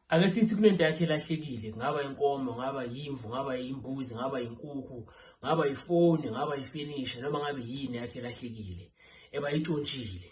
Ake sithi kunento yakhe elahlekile, kungaba inkomo, kungaba yimvu, kungaba yimbuzi, kungaba yinkukhu, kungaba yifoni, kungaba yifenisha noma ngabe yini yakhe elahlekile ebayitshontshile.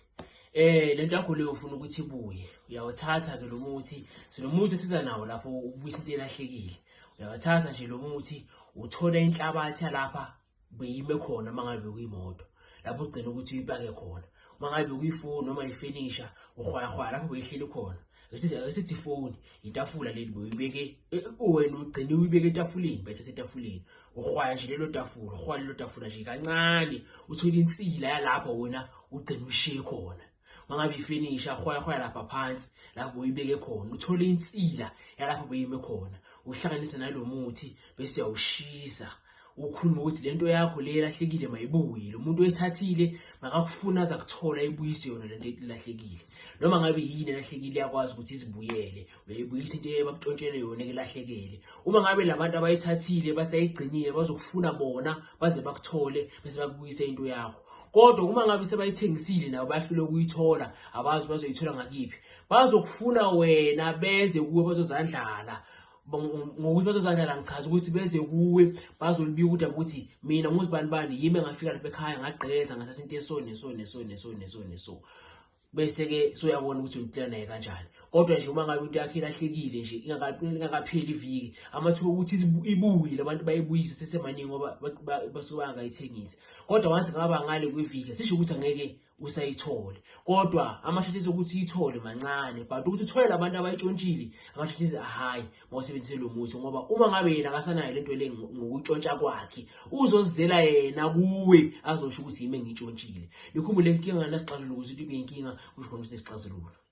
Lento yakho leyo ufuna ukuthi ibuye, uyawuthatha ke lo muthi, sinomuthi esiza nawo lapho ubuyisa into elahlekile. Uyawuthatha nje lo muthi, uthola inhlabathi yalapha beyime khona uma ngabe bekuyimoto lapho ugcina ukuthi uyipake khona uma ngabe bekuyifoni noma ifenisha uhwayahwaya lapho beyihleli khona ake sithi ifoni itafula leli beyibeke wena ugcine uyibeke etafuleni bese etafuleni uhwaya nje lelo tafula uhwaya lelo tafula nje kancane uthole insila yalapho wena ugcine ushiye khona. Uma ngabe ifenisha hwaya hwaya lapha phansi lapho uyibeke khona uthole insila yalapho beyime khona uhlanganise nalo muthi bese uyawushisa ukhuluma ukuthi lento yakho le elahlekile mayibuye, lo muntu oyithathile makakufuna aza kuthola ibuyise yona lento elahlekile. Noma ngabe yini elahlekile iyakwazi ukuthi izibuyele, uyayibuyisa into ebakutshontshele yona ekulahlekele. Uma ngabe labantu abayithathile basayigcinile bazokufuna bona baze bakuthole bese bakubuyise into yakho. Kodwa uma ngabe sebayithengisile nabo bahlule ukuyithola, abazi bazoyithola ngakiphi, bazokufuna wena beze kuwe bazozandlala. Ngokuthi bazozandlala ngichaza ukuthi beze kuwe bazolibika udaba ukuthi mina nguzibani bani yimi engafika lapha ekhaya ngagqeza ngathatha into eso neso neso neso neso neso, bese-ke soyabona ukuthi uyiplana naye kanjani. Kodwa nje uma ngabe into yakhe ilahlekile nje ingakapheli iviki, amathuba okuthi ibuye labantu bayibuyise sesemaningi ngoba basuke bangakayithengisi. Kodwa once ngaba ngale kweviki sisho ukuthi angeke usayithole, kodwa amashathisi okuthi uyithole mancane, but ukuthi uthole labantu abayitshontshile amashathisi ahayi mawusebenzise lo muthi, ngoba uma ngabe yena akasanayo lento le ngokutshontsha kwakhe uzozizela yena kuwe azosho ukuthi yimi engiyitshontshile. Nikhumbule inkinga nasixazululo ukuze ibe inkinga kusho khona ukuthi nesixazululo.